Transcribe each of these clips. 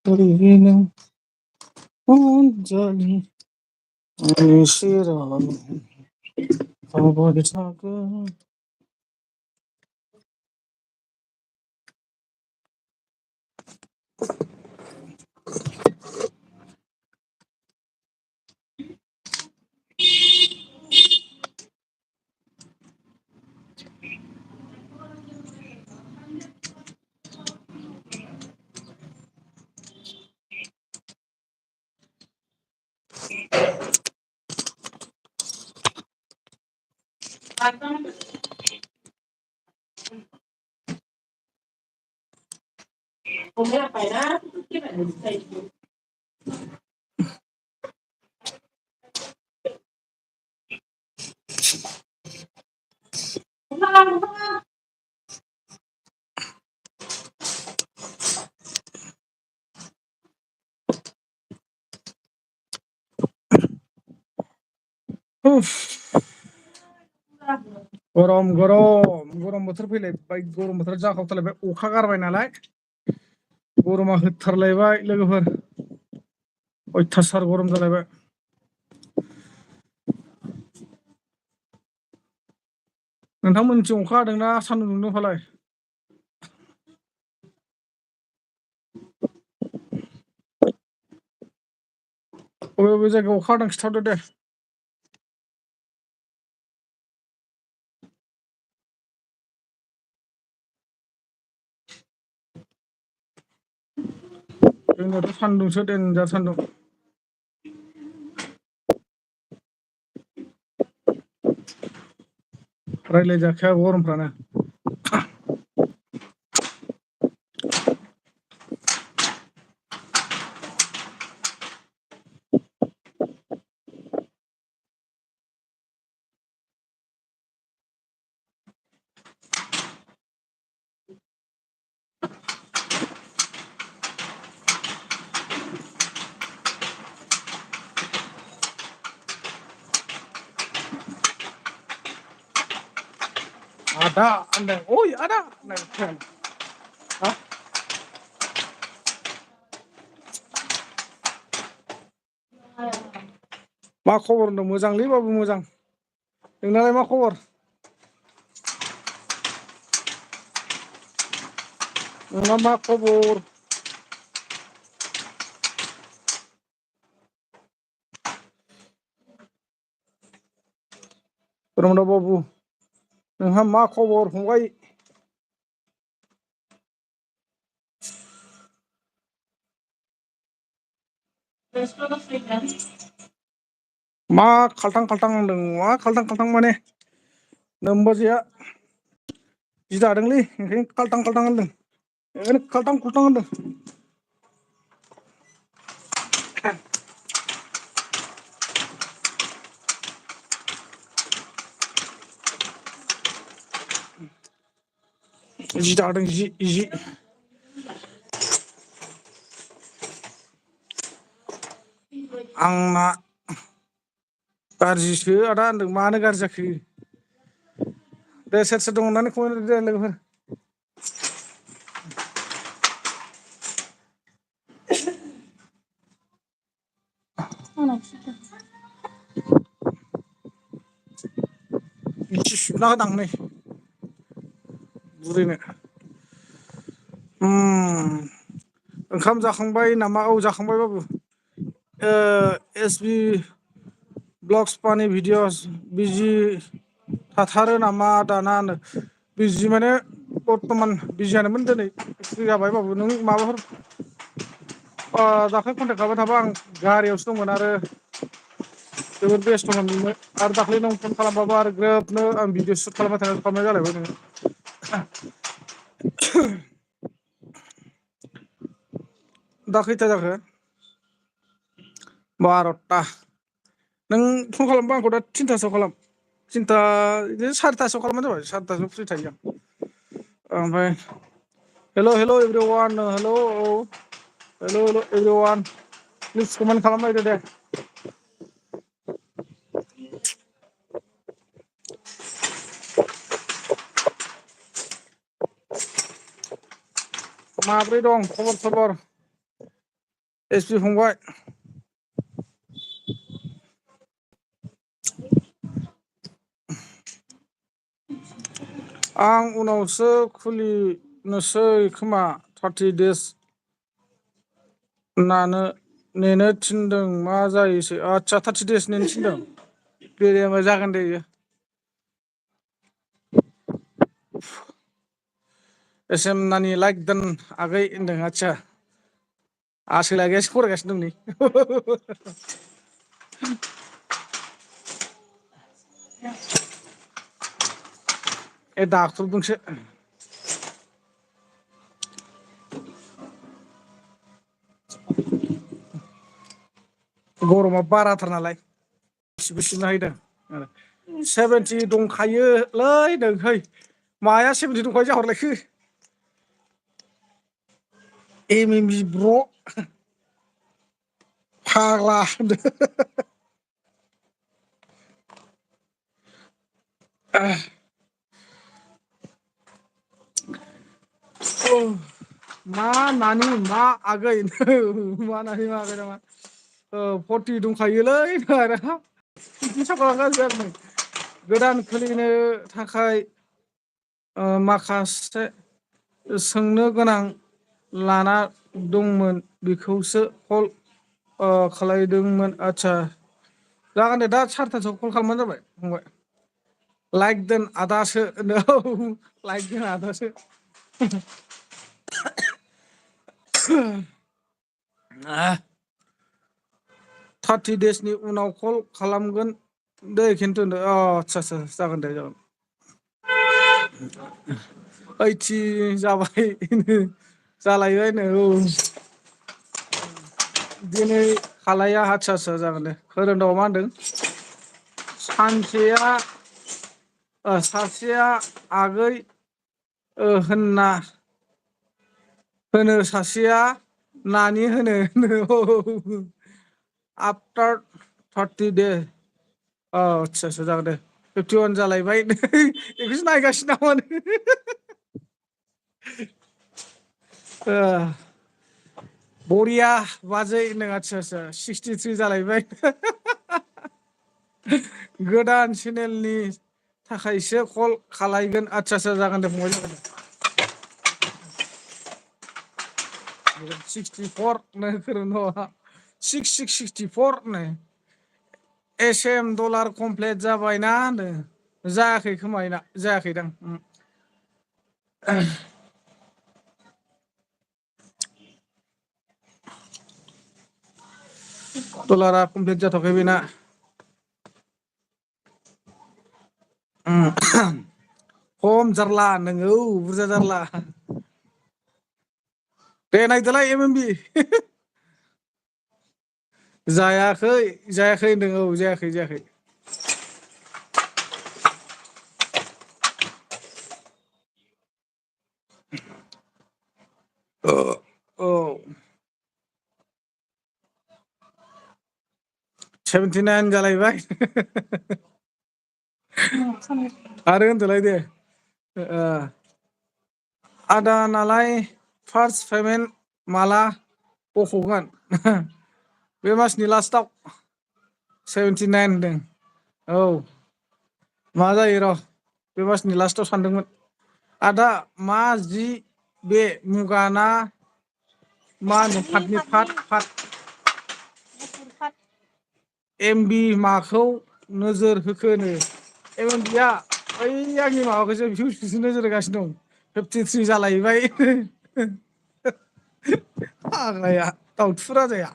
ओरैनो अनजालि आंनि सेराव थाबाय थागोन। उफ, गरम बोथोर फैलायबाय, गरम बोथोर जाखावथारलायबाय, अखा गारबाय नालाय गरमा होथारलायबाय लोगोफोर, अयथासार गरम जालायबाय। नोंथांमोननिथिं अखा हादोंना सान्दुं दुंदों फालाय? बबे बबे जायगायाव अखा हादों खिन्थाहरदो दे। जोंनियावथ' सान्दुंसो, देनजार सान्दुं। रायज्लाय जाखाया गरमफ्रानो। आदा होनदों, ओइ आदा होननाय। हा? मा खबर होनदों? मोजांलै बाबु मोजां। नोंनालाय मा खबर? नोंना मा खबर? प्रमद बाबु, नोंहा मा खबर फंबाय? मा खाल्थां खाल्थां होनदों? मा खाल्थां खाल्थां माने? नोमबाजैया जि दादोंलै, ओंखायनो खाल्थां खाल्थां होनदों। ओंखायनो खाल्थां खुल्थां होनदों। जि दादों जि। आंना गाज्रिसो आदा होनदों। मानो गाज्रि जाखो? दे सोर सोर दं अननानै कमेन्ट लिरदो दे लोगोफोर। इसे सिबना होदां नै बुरैनो। ओंखाम जाखांबाय नामा? औ जाखांबाय बाबु। एस बि ब्लग्स फानि भिडिअस बिजि थाथारो नामा दाना होनो? बिजि माने बर्थमान बिजियानोमोन, दिनै फ्रि जाबाय बाबु। नों माबाफोर दाख्लै कन्टेक्ट खालामबाय थाबा, आं गारियावसो दंमोन आरो जोबोद बेस्थ'मोन आरो दाख्लै नों फन खालामबाबो आरो ग्रोबनो आं भिडिअ सुट खालामनाय जालायबाय नोङो। दा खैथा जाखो? 12ता। नों फन खालामबा आंखौ दा 3थासोआव खालाम। थिनथा बिदिनो 4थासोआव खालामबानो जाबाय 4थासोआव फ्रि थायो आं ओमफ्राय hello' everyone hello' everyone please comment खालामलायदो दे माब्रै दं खबर एसपि फंबाय आं उनावसो खुलिनोसै खोमा 30 days नेनो थिनदों मा जायोसै आदसा 30 days नेनो थिनदों दे होमबा जागोन दे एसएम नानि लाइक दोन आगै होनदों आदसा आसोलागियासो फरायगासिनो दं नै ए दाख्लुबदोंसो गरमा बाराथार नालाय सिबनो हायदों 70 दंखायोलै नोंहै माया 70 दंखायो जाहरलायखो एमएमबि ब्र' फाग्ला मा नानि मा आगै मा नानि मा आगै नामा 40 दंखायोलै गोदान खुलिनो थाखाय माखासे सोंनो गोनां लाना दंमोन बेखौसो कल खालायदोंमोन आदसा जागोन दे दा 4थासोआव कल खालामबानो जाबाय फंबाय लाइक दोन आदासो लाइक दोन आदासो 30 daysनि उनाव कल खालामगोन दे खिन्थु आदसा जागोन दे जागोन 80 जाबाय जालायबायनो दिनै खालाया आदसा जागोन दे खोरोमदावा मा होनदों सासेया आगै होनो सासेया नानि होनो आफ्टार 30 days आदसा जागोन दे 51 जालायबाय बेखौसो नायगासिनो नामा बरिया बाजै होनदों आदसा 63 जालायबाय गोदान चेनेलनि थाखायसो कल खालायगोन आदसा जागोन दे फंबाय जागोन दे 64 नो खोरोमदावा 6664 नो एसएम डलार कमप्लिट जाबायना होनदों जायाखै खोमा जायाखैदां डलारा कमप्लिट जाथ'वाखै बेना खम जारला नोङो बुरजा जारला दे नायदोलाय एमएमबि जायाखै होनदों जायाखै औ 79 जालायबाय आरो होनदोलाय दे आदा नालाय फार्स्ट पेमेन्ट माला बख'गोन बे मासनि लास्टाव 79 होनदों औ मा जायो र' बे मासनि लास्टाव सानदोंमोन आदा मा जि बे मुगाना मा होनो फाटनि फाट एमबि माखौ नोजोर होखोनो एमबिया ओइ आंनि माबाखौसो भिउसखौसो नोजोर होगासिनो दं 53 जालायबाय फाग्लाया दाउथु राजाया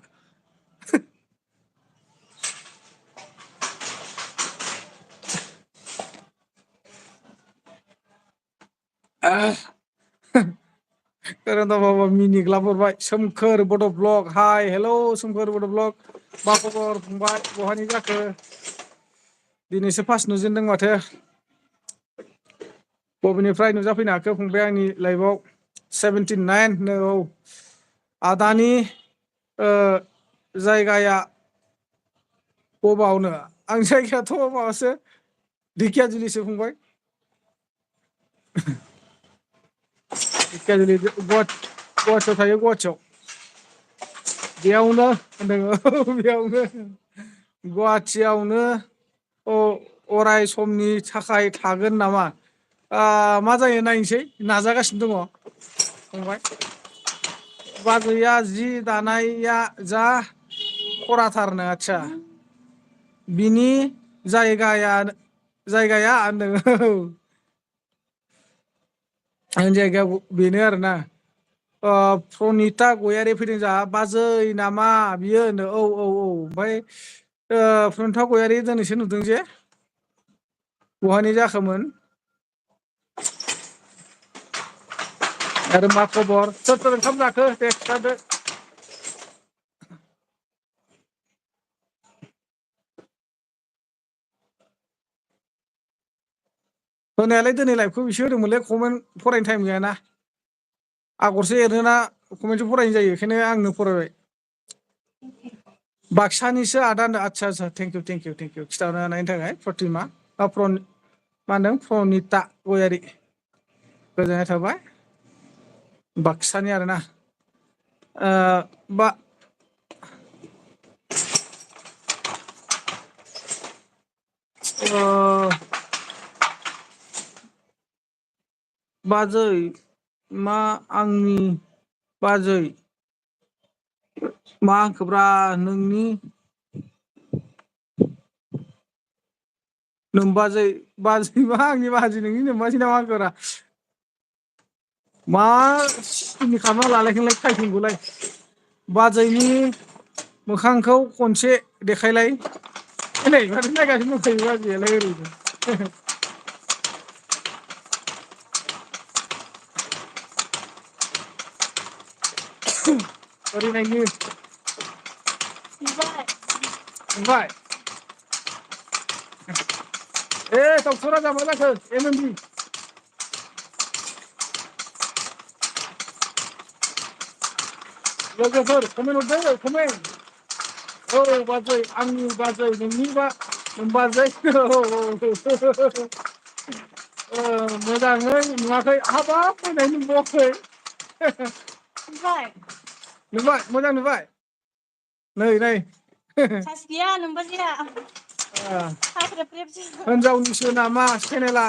खोरोमदाव मिनिग्लाब हरबाय सोमखोर बड' ब्लग हाय हेल' सोमखोर बड' ब्लग मा खबर फंबाय बहानि जाखो दिनैसो फार्स्ट नुजेनदों माथो बबेनिफ्राय नुजाफैनो हाखो फंबाय आंनि लाइफआव 79 औ आदानि जायगाया बबावनो आं जायगायाथ' माबासो ढेकियाजुलिसो फंबाय ढेकियाजुलि गुवाहाटियाव थायो गुवाहाटियाव बेयावनो होनदों बेयावनो गुवाहाटियावनो अराय समनि थाखाय थागोन नामा मा जायो नायनोसै नाजागासिनो दङ फंबाय बाजैया जि दानाया जा खराथारनो आदसा बिनि जायगाया होनदों आंनि जायगाया बेनो आरोना प्रनिता गयारि फैदों जोंहा बाजै नामा बियो होनो औ ओमफ्राय प्रनिता गयारि दिनैसो नुदों जे बहानि जाखोमोन आरो मा खबर सोर ओंखाम जाखो दे खिथादो होनायालाय दिनै लाइभखौ बिसो होदोंमोनलै कमेन्ट फरायनो टाइम गैयाना आगरसो एरोना कमेन्टसो फरायनाय जायो बेखायनो आंनो फरायबाय बाक्सानिसो आदा आदसा थेंकिउ खिथानो हानायनि थाखाय प्रतिमा मा होनदों प्रनिता गयारि गोजोननाय थाबाय बाक्सानि आरोना बा बाजै मा आंनि बाजै मा होनखोब्रा नोंनि नोमबाजै बाजै मा आंनि बाजै नोंनि नोमबाजै ना मा होनखोब्रा मा सिनि खालामना लालायखोलाय टाइटेलखौलाय बाजैनि मोखांखौ खनसे देखायलाय नै माथो नायगासिनो दंखायो बाजैयालाय ओरैनो ओरै नायनो नुबाय दाउथु राजा मा जाखो MMB लोगोफोर कमेन्ट हरदो कमेन्ट औ बाजै आंनि बाजै नोंनि बाजै मोजाङै नुवाखै हाबाब फैनाय नुबावाखै नुबाय मोजां नुबाय नै हिनजावनिसो नामा चेनेला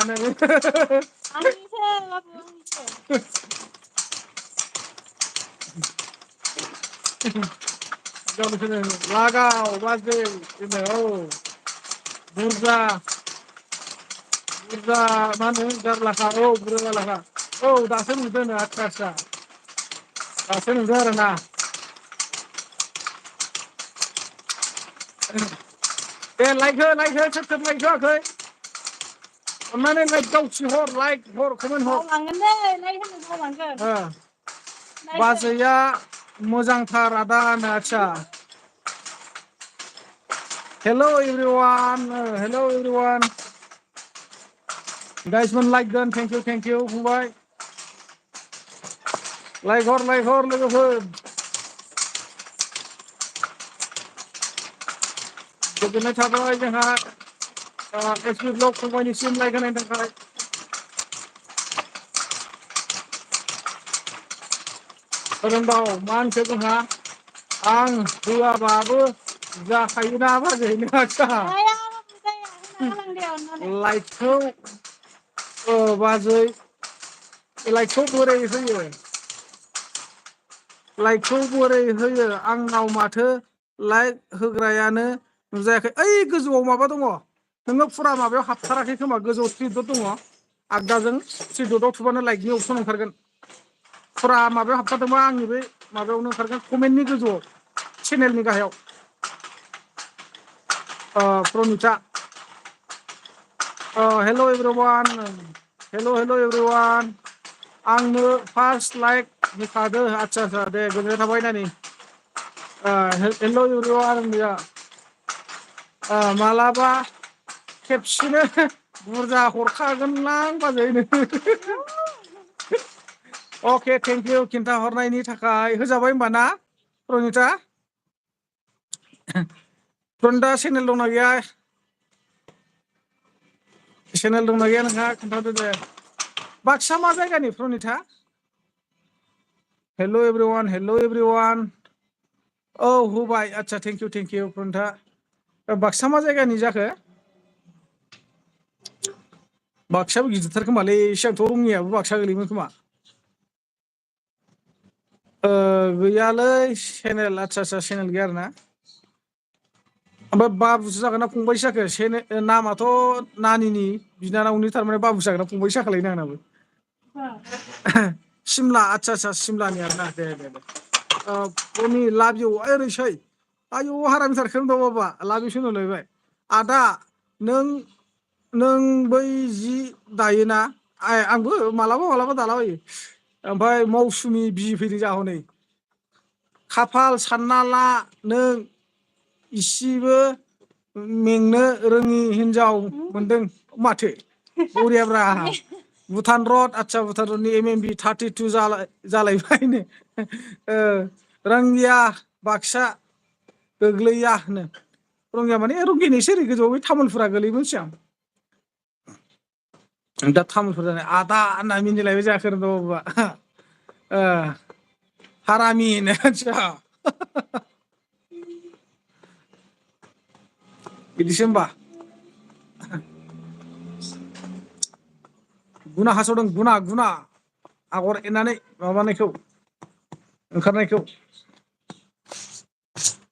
लागाव बाजै औ बुरजा मा होनो जारलाखा औ बुरजा जारलाखा औ दासो नुदों आदसा दासो नुदों आरोना दे लाइक हो सोर लाइक होआखै अन्नानै लाइक गावसि हर लाइक हर कमेन्ट हर बाजैया मोजांथार आदा होनो आदसा हेल' एभरिवान गाइसमोन लाइक दोन थेंकिउ फंबाय लाइक हर लोगोफोर गोजोननाय थाबाय जोंहा SB ब्लग फंबायनिसिम लाइक होनायनि थाखाय फोरोंबाव मा होनखो जोंहा आं होआबाबो जाखायोना बाजैनो आदसा लाइकखौ बाजै लाइकखौ बोरै होयो आंनाव माथो लाइक होग्रायानो नुजायाखै ओइ गोजौआव माबा दङ नोङो फुरा माबायाव हाबथाराखै खोमा गोजौआव थ्रि दट दङ आगदाजों थ्रि दटआव थुबानो लाइकनि अपसन ओंखारगोन फुरा माबायाव हाबथारदोंबा आंनि बे माबायावनो ओंखारगोन कमेन्टनि गोजौआव चेनेलनि गाहायाव प्रनिता हेल' एभरिवान आंनो फार्स्ट लाइक होखादो आदसा दे गोजोननाय थाबाय नानि हेल' एभरिवान मालाबा खेबसेनो बुरजा हरखागोनलां बाजैनो अके थेंक इउ खिन्थाहरनायनि थाखाय होजाबाय होमबा ना प्रनिता प्रनिता चेनेल दंना गैया चेनेल दंना गैया नोंहा खोन्थादो दे बाक्सा मा जायगानि प्रनिता हेल' एभरिवान औ होबाय आदसा थेंक इउ प्रनिता बाक्सा मा जायगानि जाखो बाक्सायाबो गिदिरथार खोमालै सिगांथ' रङियाबो बाक्सा गोलैयोमोन खोमा गैयालै चेनेल आदसा चेनेल गैया आरोना ओमफ्राय बाबुसो जागोन ना फंबायसो जाखो नामाथ' नानिनि बिनानावनि थारमाने बाबुसो जागोन ना फंबायसो जाखालायनो आंनाबो सिमला आदसा सिमलानि आरोना दे बनि लाभ इउ ओरैसै आयौ हारामिथारखो होनबा बाबा लाभ इउ होनहरलायबाय आदा नों बै जि दायोना आंबो मालाबा दालाबायो ओमफ्राय मौसुमि बिहि फैदों जा हनै खाफाल सानना ला नों इसेबो मेंनो रोङि हिनजाव मोनदों माथो बरियाब्रा भुटान रड आदसा भुटान रडनि MMB 32 जालायबायनो रंगिया बाक्सा गोग्लैया होनो रंगिया माने रंगियानि एसे ओरै गोजौआव तामुलपुरा गोलैयोमोन सिगां दा तामुलपुर जानाय आदा होनना मिनिलायबाय जाखो बाबा हारामि आदसा बिदिसो होमबा गुना हास'दों गुना आगर एरनानै माबानायखौ ओंखारनायखौ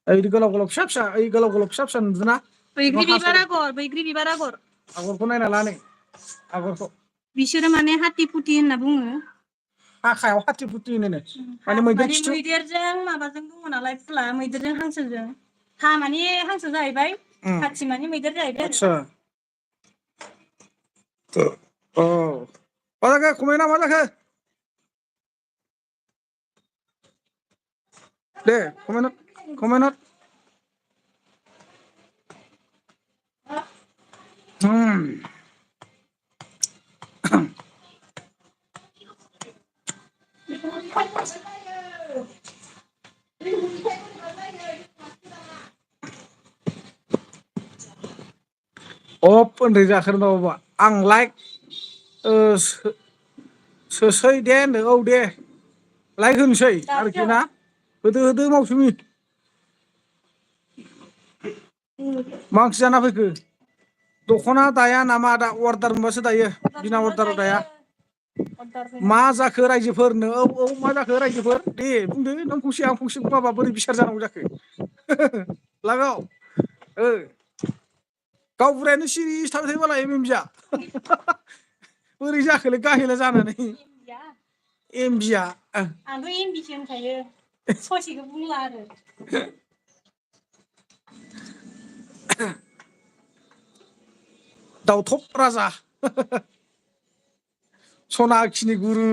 ओइ गोलाव फिसा नुदोंना बैग्रि बिबार आगर आगरखौ नायना ला नै आगरखौ बिसोरो माने हाथि फुथि होनना बुङो हाखायाव हाथि फुथि होनो माने मैदेरजों माबाजों दङ नालाय फुला मैदेरजों हांसोजों हा माने हांसो जाहैबाय हाथि माने मैदेर जाहैबाय आदसा औ मा जाखो कमेन्टआ मा जाखो दे कमेन्ट उन्दै जाखो बाबा आं लाइक सोसै दे होनदों औ दे लाइक होनोसै आरोखि ना होदो मावसुमि मा ओंख्रि जाना फैखो दख'ना दाया नामा दा अर्दार मोनबासो दायो बिना अर्दाराव दाया मा जाखो रायजोफोरनो औ मा जाखो रायजोफोर दे बुंदो नों फंसे आं फंसे बुङाबा बोरै बिसार जानांगौ जाखो लागाव गावबुरायानो सिरिसो थाबाय थायो मालाय MMBया बोरै जाखोलै गाहेला जानानै MBया आंथ' MBसो होनखायो ससेखौ बुंला आरो दावथब राजा सनाखिनि गुरु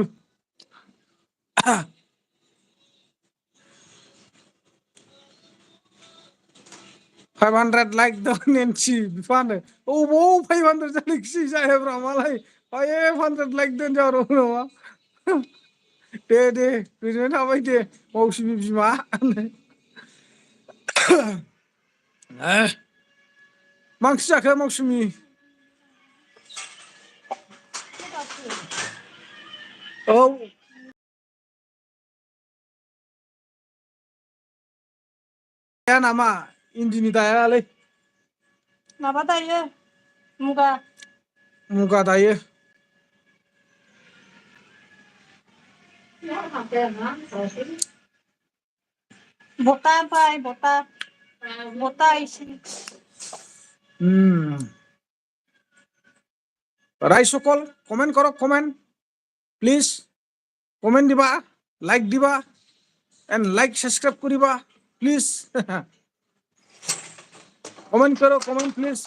500 लाइक दं नेन्सि बिफानो अबाव 500 जालायखि जायाब्रा मालाय 500 लाइक दोन जाब्रा नामा दे गोजोननाय थाबाय दे मौसुमि बिमा मा ओंख्रि जाखो मौसुमि औ दाया नामा इन्दिनि दायालै माबा दायो मुगा दायो बता রাইসকল কমেন্ট করো কমেন্ট প্লিজ কমেন্ট দিবা লাইক দিবা এন্ড লাইক সাবস্ক্রাইব করিবা প্লিজ কমেন্ট করো কমেন্ট প্লিজ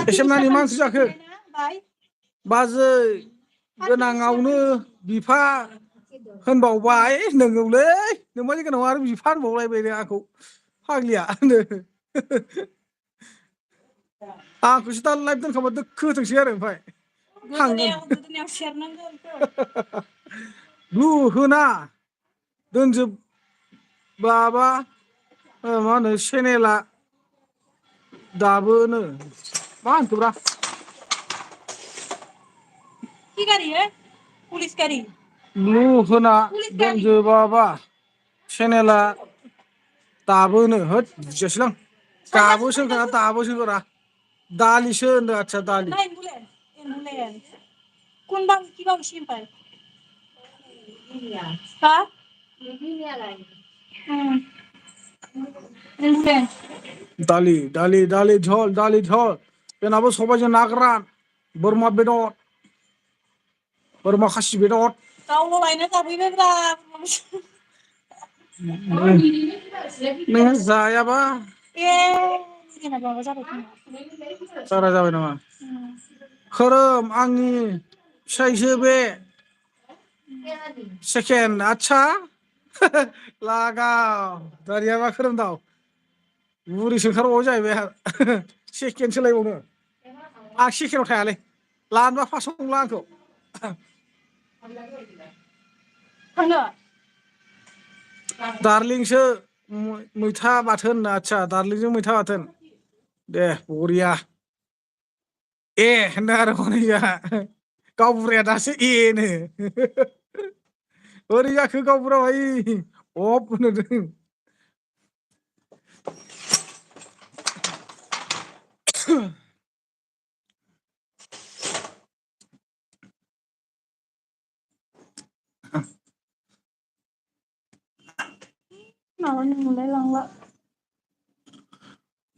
एसेमनानि मानसि जाखो बाजै गोनाङावनो बिफा होनबावबाय नोंगौलै नोंबाजै गोनाङाव आरो बिफा होनबावलायबाय आंखौ फाग्लिया आंखौसो दा लाइभ दोनखांबा दोखो होथोंसै आरो ओमफ्राय गोदोनायाव सेरनांगोन ब्लु होना दोनजोब बाबा मा होनो चेनेला दाबोनो मा होनखोब्रा कि गारि पुलिस गारि ब्लु होना दोनजोबाबा चेनेला दाबोनो होद बुजियासैलां दाबोसो होनखोना दाबोसो होनखोरा दालिसो होनदों आदसा दालि কোনবা কিবা উঠি পায় হা दालि दालि दालि झल जोंनाबो सबायजों ना गोरान बोरमा बेदर बोरमा खासि बेदर गावल' लायना जाफैबायब्रा नों जायाबा बारा जाबाय नामा खोरोम आंनि फिसायसो बे सेकेन्ड आदसा लागाव दारियाबा खोरोमदाव बुरिसो ओंखारबावबाय जाहैबाय आंहा सेकेन्ड सोलायबावनो आं सेकेन्डआव थायालै लानोबा फार्स्टआव नंला आंखौ थांनो दार्लिंसो मैथा बाथोन आदसा दार्लिंजों मैथा बाथोन दे बरिया ए होनदों आरो हनैया गावबुराया दासो ए नो बोरै जाखो गावबुरा भाई अफ होनदों माबानो मोनलाय लांला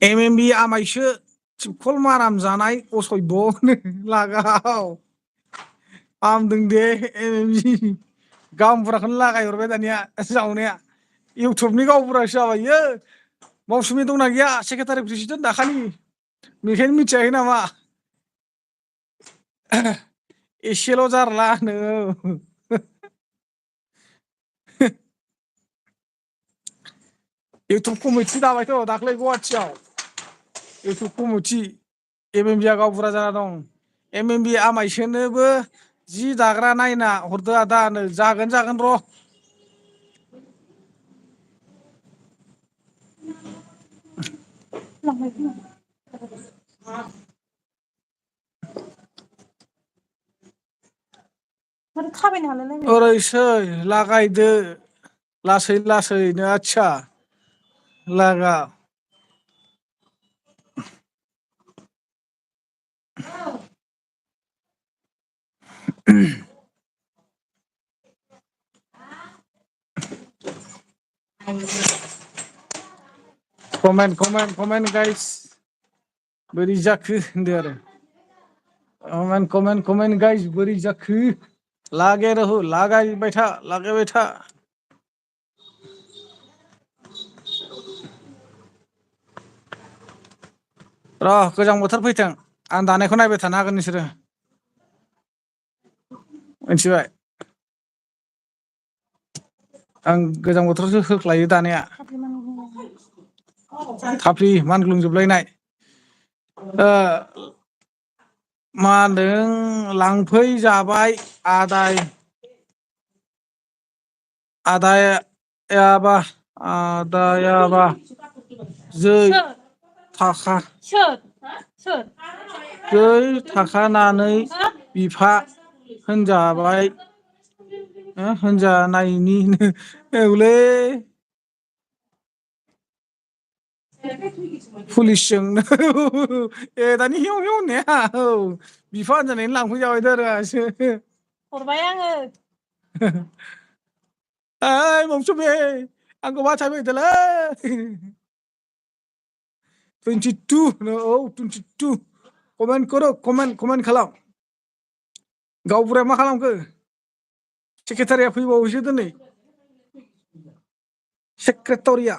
एमएमबि आमायसो थिबखल माराम जानाय असभ्य लागाव हामदों दे एमएमबि गावबुराखौनो लागायहरबाय दानिया जावनाया इउटुबनि गावबुरासो जाबाय इयो मावसुमि दंना गैया सेक्रेटारि प्रेसिडेन्ट दाखालि बेखायनो मिथियाखै नामा एसेल' जारला नो इउटुब कमिटि दाबायथ' दाख्लै गुवाहाटियाव इउटुब कमिटि एमएमबिआ गावबुरा जाना दं एमएमबि आमायसोनोबो जि दाग्रा नायना हरदो आदा नो जागोन र' ओरैसै लागायदो लासै लासैनो आदसा लागा कमेन्ट गाइस बोरै जाखो होनदो आरो कमेन्ट गाइस बोरै जाखो लागे रहो लागायबाय था र' गोजां बोथोर फैथों आं दानायखौ नायबाय थानो हागोन नोंसोरो मिथिबाय आं गोजां बोथोरावसो होख्लायो दानाया थाफ्लि मानग्लुंजोबलायनाय मा होनदों लांफैजाबाय आदायाबा जै थाखानानै बिफा होनजाबाय होनजानायनि औलै पुलिसजों ए दानि हेव होननाया औ बिफा होनजानायनि लांफैजाबायथ' आरो हरबाय आङो ओइ मौसुमि आंखौ बासायफै होदोलै 22 औ 22 कमेन्ट खालाम गावबुराया मा खालामखो सेक्रेटारिया फैबावोसो दिनै सेक्रेटारिया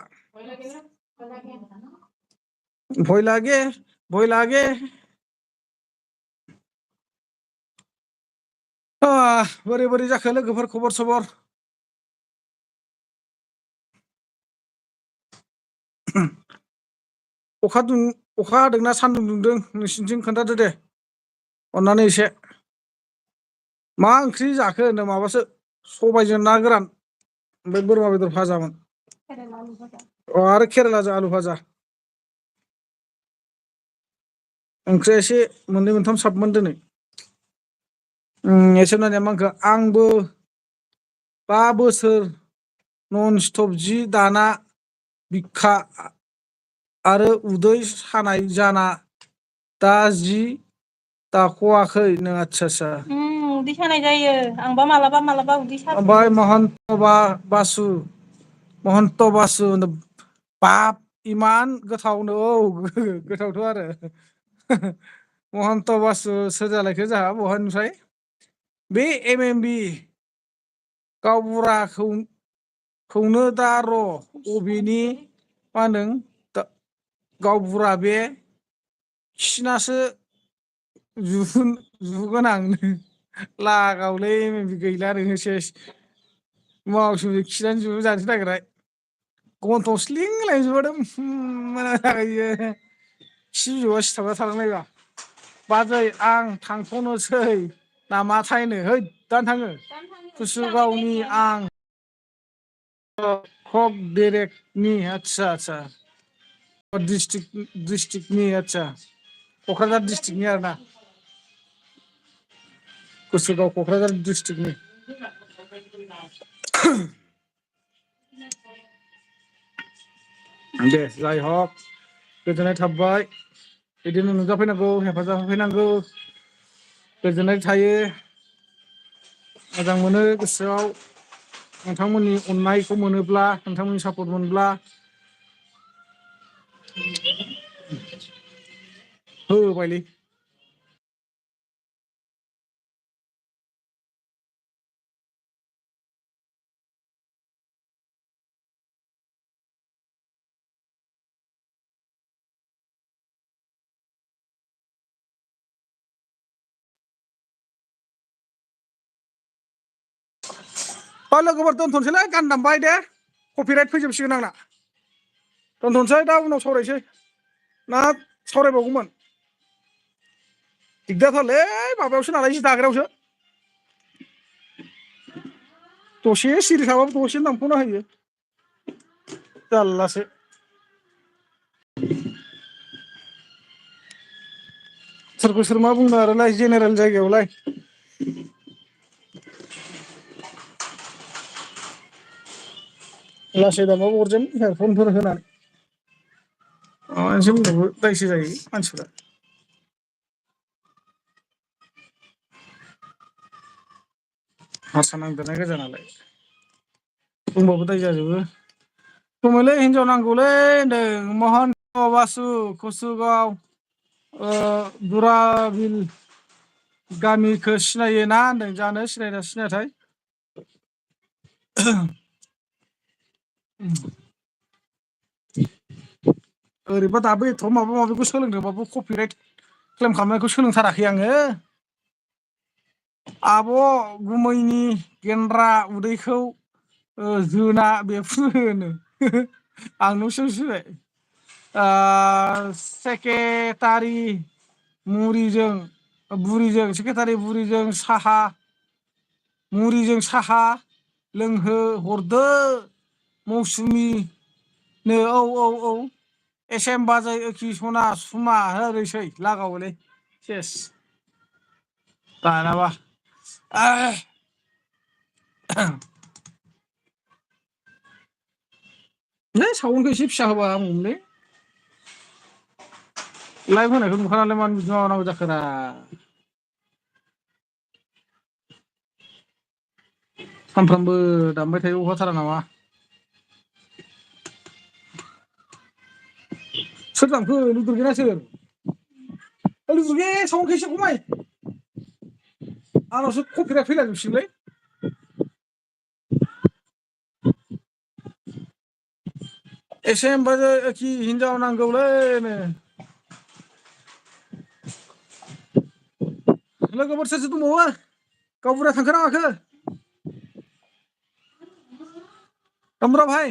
भय लागे बोरै बोरै जाखो लोगोफोर खबर सबर अखा हादोंना सान्दुं दुंदों नोंसिनिथिं खोन्थादो दे अननानै एसे मा ओंख्रि जाखो होनदों माबासो सबायजों ना गोरान ओमफ्राय बोरमा बेदर भाजामोन आरो केरेलाजों आलु भाजा ओंख्रिया एसे मोननै मोनथाम साबमोन दिनै एसे नायनाया मा होनखो आंबो 5 बोसोर नन स्टप जि दाना बिखा आरो उदै सानाय जाना दा जि दाख'वाखै नो आदसा उदै सानाय जायो आंबा मालाबा उदै सायो ओमफ्राय महन्त बासु बाब इमान गोथावनो औ गोथावथ' आरो महन्त बासु सोर जालायखो जोंहा बहानिफ्राय बे MMB गावबुराखौनो दा र' अबेनि मा होनदों गावबुरा बे खिसिनासो जुगोन आं लागावलै गैला नोङो सेस मावसुमि खिनानै जुबो जानोसो नागिरनाय गन्थं स्लिं लायजोबदों खि बिबौआ सिथाबना थालांलायबा बाजै आं थांथ'नोसै नामाथायनो हैद दानो थाङो कुसुगावनि आं कक बेरेकनि आदसा डिस्ट्रिक्टनि आदसा क'क्राझार डिस्ट्रिक्टनि आरोना कुसुगाव क'क्राझार डिस्ट्रिक्टनि दे जाय हक गोजोननाय थाबाय बिदिनो नुजाफैनांगौ हेफाजाब होफैनांगौ गोजोननाय थायो मोजां मोनो गोसोआव नोंथांमोननि अननायखौ मोनोब्ला नोंथांमोननि सापर्ट मोनब्ला होबायलै लोगोफोर दोनथ'नोसैलै गान दामबाय दे कपिराइट फैजोबसिगोन आंना दोनथ'नोसै दा उनाव सावरायसै ना सावरायबावगौमोन दिगदारथारलै माबायावसो नालाय जि दाग्रायावसो दसे सिरि थाबाबो दसेनो दानख'ना होयो जारलासो सोरखौ सोर मा बुंदों आरोलाय जेनेरेल जायगायावलाय लासै दामबाबो अरजायो हेडफनफोर होनानै मोनसे बुंबाबो दायसो जायो मानसिफ्रा हारसा नांदेरनाय गोजा नालाय बुंबाबो दाय जाजोबो खमैलै हिनजाव नांगौलै होनदों महन्त बासु कुसुगाव बुराबिल गामिखौ सिनायो ना होनदों जानो सिनायना सिनायाथाय ओरैबा दाबो एथ' माबा माबिखौ सोलोंदोंबाबो कपिराइट क्लेम खालामनायखौ सोलोंथाराखै आङो आब' गुमैनि गेन्द्रा उदैखौ जोना बेफ्रुनो होनो आं न'सिम फैबाय सेक्रेटारि सेक्रेटारि बुरिजों साहा मुरिजों साहा लोंहो हरदो मौसुमिनो औ एस एम बाजै ओखि सना सुमा होनोसै लागावोलै सेस दानाबा है साउन्डखौ एसे फिसा होबा हामगौमोनलै लाइभ होनायखौ नुखानानै मानो बिदि माबानांगौ जाखोरा सानफ्रामबो दामबाय थायो अहाथारा नामा सोर दामखो लुदुरगेना सोर लुदुरगे साउन्डखौ एसे खमाय आंनावसो कपिराइट फैला जोबसिगोनलै एसे होमबासो ओखि हिनजाव नांगौलैनो लोगोफोर सोर सोर दंबावो गावबुरा थांखोना माखो गावबुरा भाई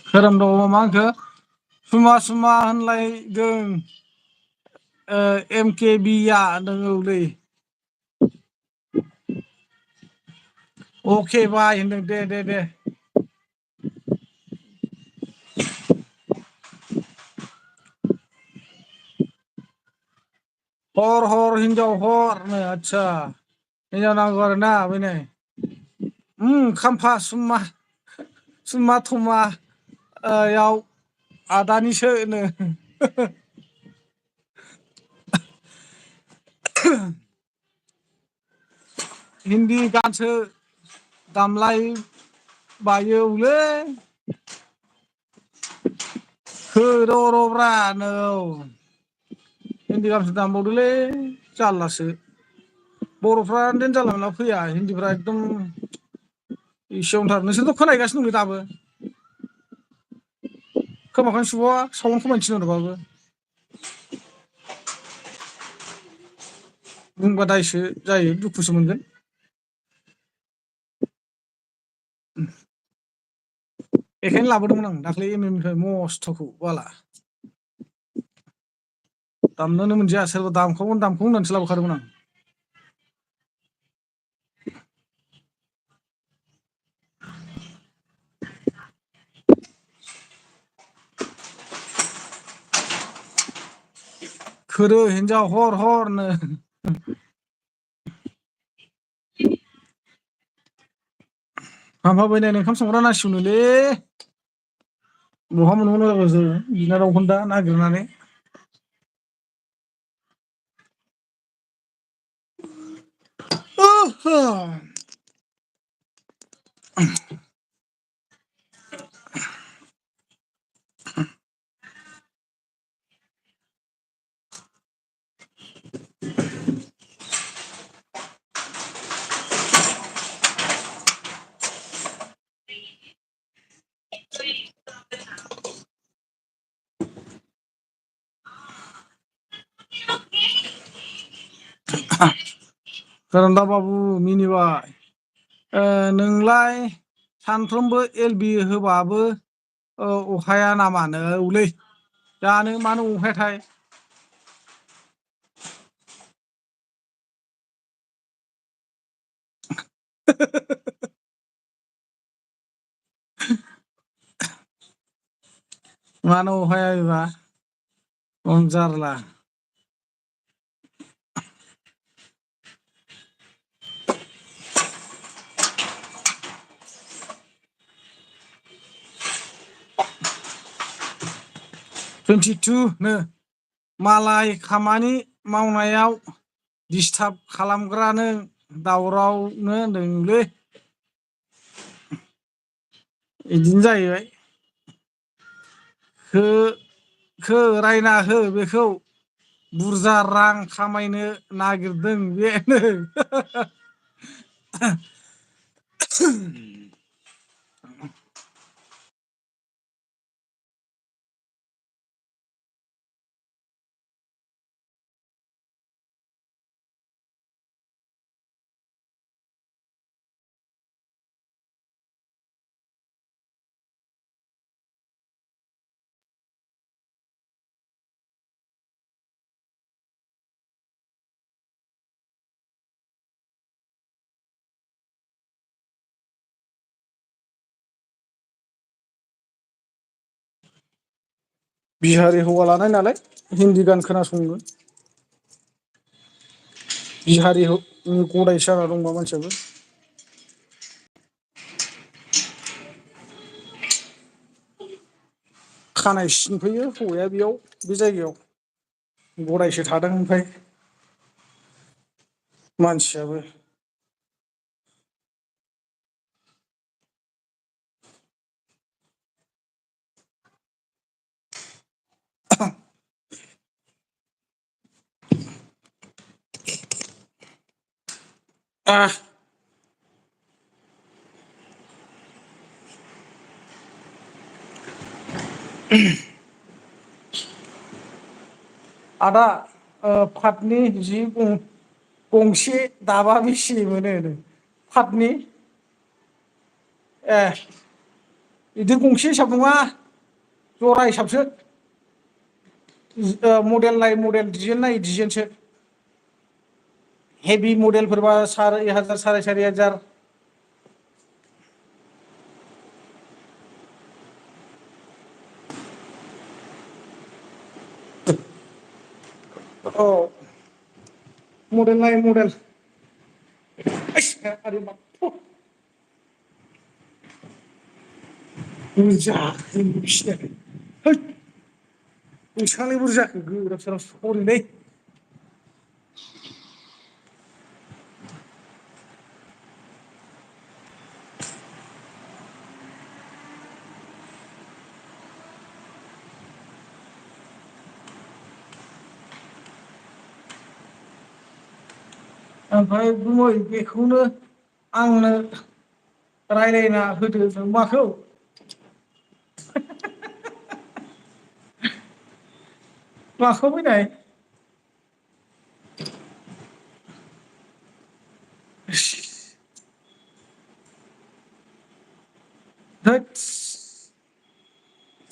खोरोमदाव मा होनखो सुमा सुमा होनलायदों MKBया होनदों अके बाय होनदों दे हर हिनजाव हर आच्छा हिनजाव नांगौ आरोना बैनो खाम्फा सुमा थमा याव आदानिसो नो हिन्दी गानसो दामलाय बायोलै र'ब्रा नो हिन्दी गानसो दामबावदोलै जारलासो बर'फ्रा देन जानला मोनला फैया हिन्दीफ्रा एकदम इसेयावनोथार नोंसोरथ' खोनाहैगासिनो दंलै दाबो खोमाखौनो सुबावा साउन्ड खमायनो थिनहरबाबो बुंबा दायसो जायो दुखुसो मोनगोन बेखायनो लाबोदोंमोन आं दाख्लै MMनिफ्राय मस्थ'खौ बाला दामनोनो मोनदिया सोरबा दामखौ होननानैसो लाबोखादोंमोन आं खोरो हिनजाव हरनो हामफाबायनायनो ओंखाम संग्रा नांसिगौनोलै बहा मोनबावनो जाखो जों बिनानावखौनो दा नागिरनानै खोरोमदाव बाबु मिनिबाय नोंलाय सानफ्रोमबो LB होबाबो अहाया नामा नौलै जानो मानो अहायाथाय मानो अहाया बेबा जारला 22 नो मालाय खामानि मावनायाव डिस्टार्ब खालामग्रानो दावरावनो होनदोंलै बिदिनो जाहैबाय रायना हो बेखौ बुरजा रां खामायनो नागिरदों बेनो बिहारि हौवा लानाय नालाय हिन्दी गान खोनासङो बिहारि गदायसो जाना दंबा मानसियाबो खानाय सिनफैयो हौवाया बेयाव बे जायगायाव गदायसो थादों ओमफ्राय मानसियाबो Ah, आदा फातनि जि गंसे दाबा बेसे मोनो फातनि ए बिदि गंसे हिसाब नङा जरा हिसाबसो मडेल नाय मडेल डिजाइन नायै डिजाइनसो हेभि मडेलफोरबा 4,000 4,500 औ मडेल नायै मडेल बुरजा फिसिनाय बेसेबांलाय बुरजा जाखो गोदाव सोराव सरिलै ओमफ्राय गुमै बेखौनो आंनो रायज्लायना होदो नों माखौ माखौ फैनाय धोदस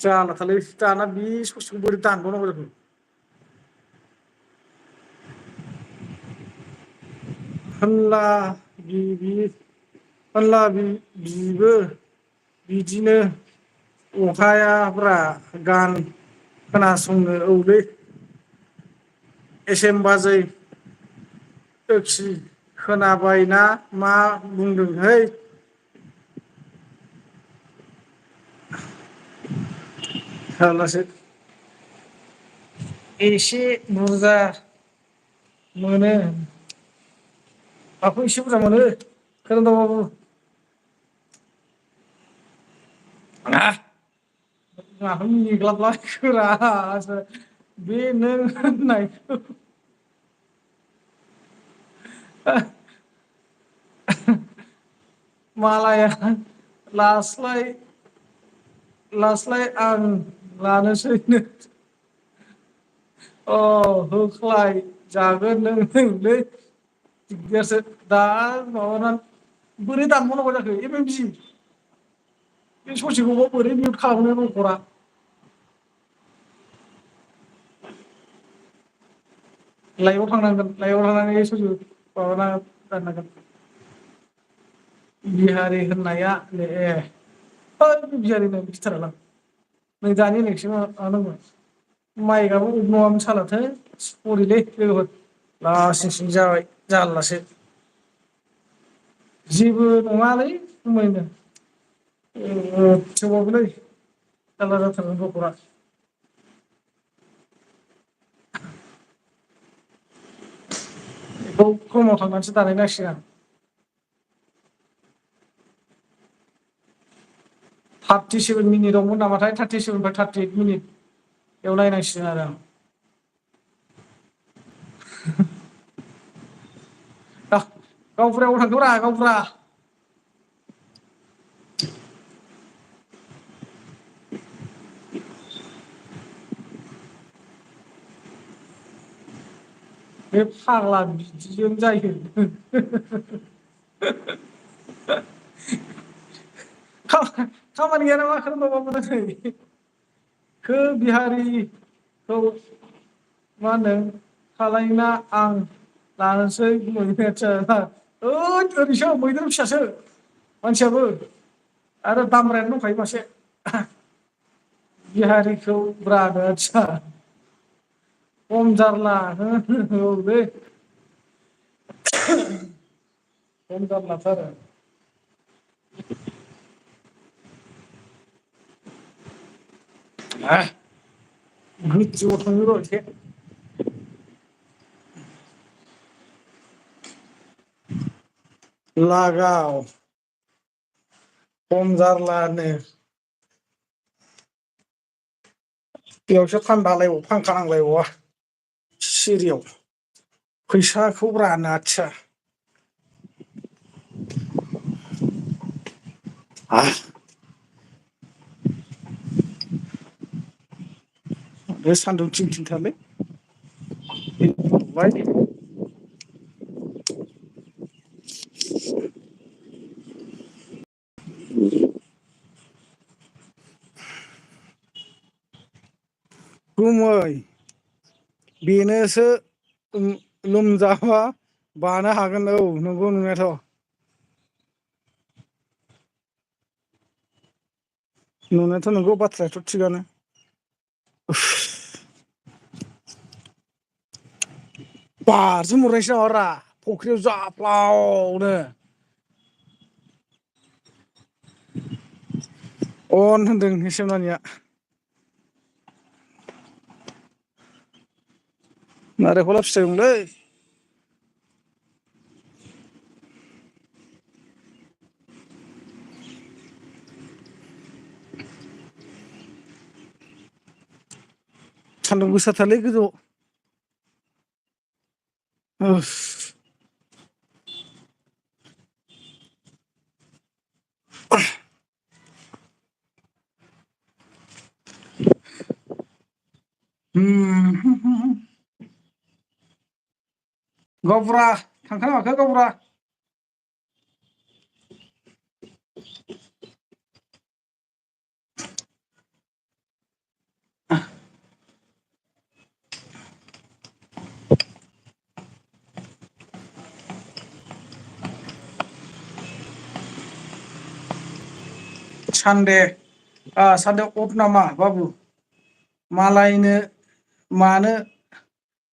जालाथारलै दाना बे ससेखौ बोरै दानबावनांगौ जाखो होनला होनला बिबो बिदिनो अहायाब्रा गान खोनासंनो औलै एसेम बाजै दोखि खोनाबायना मा बुंदोंहै जारलासो एसे बुरजा मोनो माखौ एसे बुरजा मोनो खोनादों बाबु माथो मिनिग्लाबलायखोरा बे नों होननायखौ मालाया लास्लाय आं लानोसैनो अ होख्लाय जागोन नों होनलै दिगदारसो दा माबानानै बोरै दानबावनांगौ जाखो एफाएम बि बे ससेखौबो बोरै मिउट खालामनो रबरा लाइभआव थांनांगोन लाइभआव थांनानै ससे माबाना दाननांगोन बिहारि होननाया ए बिहारि होननाय गिथारालां नै दानि होननायखौसो माबानांगौ माइकआबो अफ नङामोन सालाथो सरिलै लोगोफोर लासिंसिं जाबाय जारलासो जेबो नङालै गुमैनो थेवबाबोलै जारला जाथारगोन गथ'फ्रा बेखौ क्रमआव थांनानैसो दानायनांसिगोन आं 37 मिनिटआवमोन नामाथाय 37 निफ्राय 38 मिनिट बेयाव नायनांसिगोन आरो आं गावबुरायाव थांदोंब्रा गावबुरा बे फाग्ला बिदिजों जायो खामानि गैया नामा खोरोमदाव बाबु बिहारिखौ मा होनदों खालायना आं लानोसै ओरैसो मैदेर फिसासो मानसियाबो आरो दामब्रायानो दंखायो मासे बिहारिखौ ब्रा आदसा खम जारला औलै खम जारलाथार गोजौआव थांनो र' एसे लागाव खम जारलानो बेयावसो थान्दालायबाव फांखा नांलायबावा सिरियाव फैसाखौ ब्रा आदसा बे सान्दुं थिं थिंथारलै गुमै बेनोसो लोमजाबा बानो हागोन औ नंगौ नंनायाथ' नंनायाथ' नंगौ बाथ्रायाथ' थिगानो बारसो हरनायसै नामाब्रा फुख्रियाव जाफ्लावनो अन होनदों एसेमानिया नारेंखला फिथाइ दंलै सान्दुं गोसाथारलै गोजौआव गावबुरा थांखोना माखो गावबुरा सानदे अफ नामा बाबु मालायनो मानो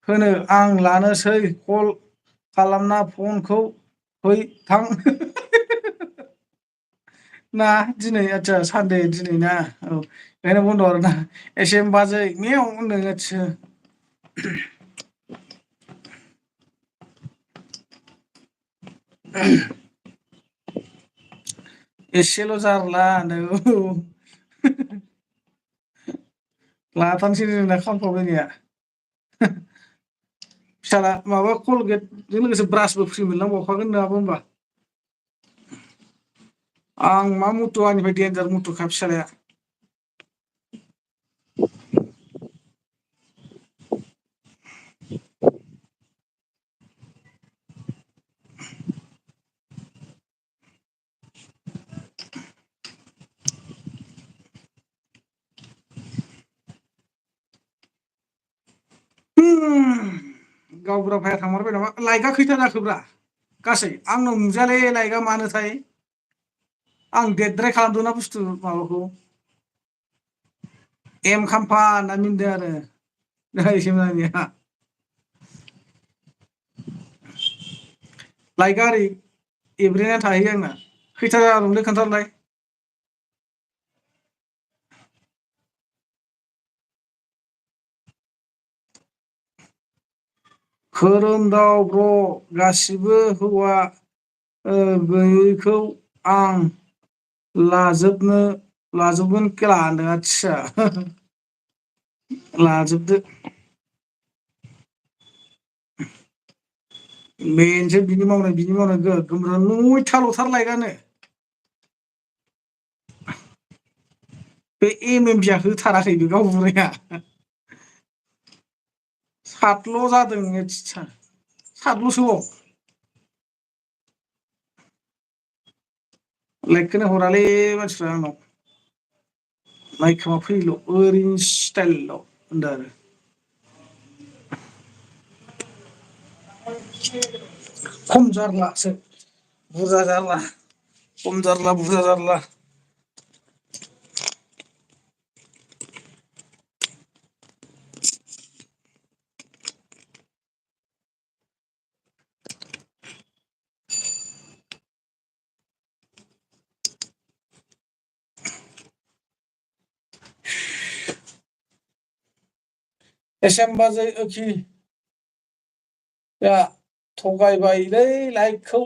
होनो आं लानोसै कल खालामना फनखौ है थां ना दिनै आदसा सानदे दिनै ना औ बेखायनो बन्द' आरोना एसे बाजै मेव होनदों आदसा एसेल' जारला होनदों औ लाथारनोसै जोंना खामफ्रामलायनाया फिसाला माबा कलगेटजों लोगोसे ब्रासबो फ्रि मोनलांबावखागोन नोंहाबो होमबा आं मा मथु आंनिफ्राय देनजार मथुखा फिसालाया गावबुरा भाया थांमारबाय नामा लाइटआ खैथा जाखोब्रा गासै आंनाव नुजायालै लाइटआ मानोथाय आं देरद्राय खालामदोंना बुस्थु माबाखौ एम खाम्फा होनना मिनदों आरो एसेमानिया लाइटआ ओरै एब्रेना थाहैयो आंना खैथा जादोंलै खोन्थाहरलाय खोरोमदाव ब्र गासिबो हौवा गैयैखौ आं लाजोबगोन खेला होनदों आदसा लाजोबदो बेनोसो बिनि मावनाय गोगोम नयथाल'थार लाइटआनो बे एम बिया होथाराखै बे गावबुराया सातल' जादों सातल'सोबाव लाइटखौनो हरालै मानसिफ्रा आंनाव नायखोमा फैयोल' ओरैनो स्टाइलल' होनदों आरो खम जारलासो बुरजा जारला खम जारला बुरजा जारला एसेम बाजै थगायबायलै लाइटखौ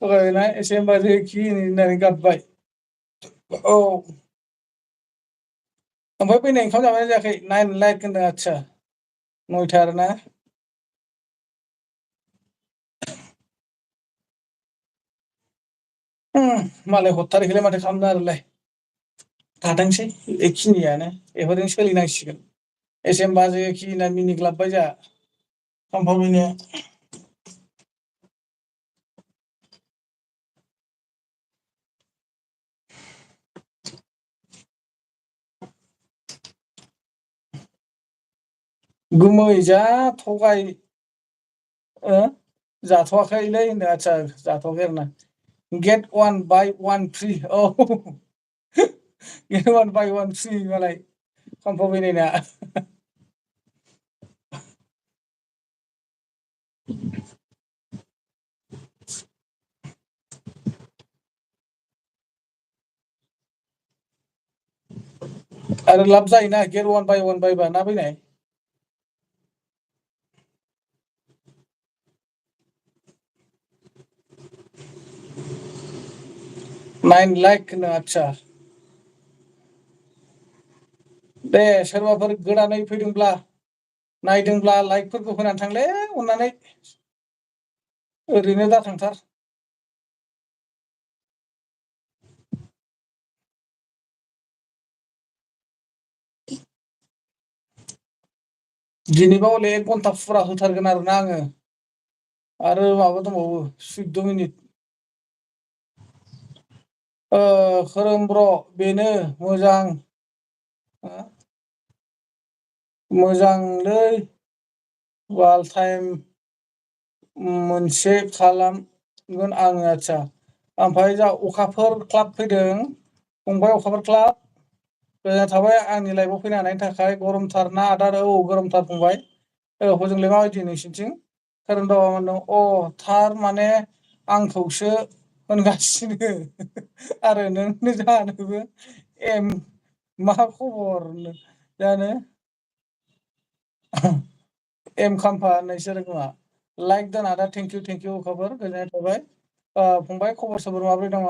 थगायबायना एसेम बाजै होननानै गाबबाय औ ओमफ्राय फैनाय ओंखाम जाबायना जायाखै नाइन लाइक होनदों आदसा नयथा आरोना मालाय हरथारैखौलाय माथो खालामनो आरोलाय थाथोंसै बेखिनियानो बेफोरजों सोलिनांसिगोन एसेम बाजै खिना मिनिग्लाबबाय जोंहा खामफामिनिया गुमै जा थगाय जाथ'वाखैलै होनदों आदसा जाथ'वाखै आरोना get one buy one free औ get one buy one free मालाय खामफामिनायना आरो लाब जायोना गेट वान बायबा ना फैनाय 9 लाख होनो आदसा दे सोरबाफोर गोदानै फैदोंब्ला नायदोंब्ला लाइकफोरखौ होनानै थांलै अननानै ओरैनो दा थांथार दिनैबा हले 1 घन्टा फुरा होथारगोन आरोना आङो आरो माबा दंबावो 14 मिनिट खोरोम ब्र' बेनो मोजां मोजांलै वाल टाइम मोनसे खालामगोन आङो आदसा ओमफ्राय जा अखाफोर क्लाब फैदों फंबाय अखाफोर क्लाब गोजोननाय थाबाय आंनि लाइफआव फैनो हानायनि थाखाय गरमथार ना आदा औ गरमथार फंबाय हजोंलाय माबायदि नोंसिनिथिं खोरोमदावा होनदों अ थार माने आंखौसो होनगासिनो आरो नोंनो जानोबो एम मा खबर जानो एम खाम्फा होननायसो खोमा लाइक दोन आदा थेंकिउ अखाफोर गोजोननाय थाबाय फंबाय खबर सबर माबोरै दङ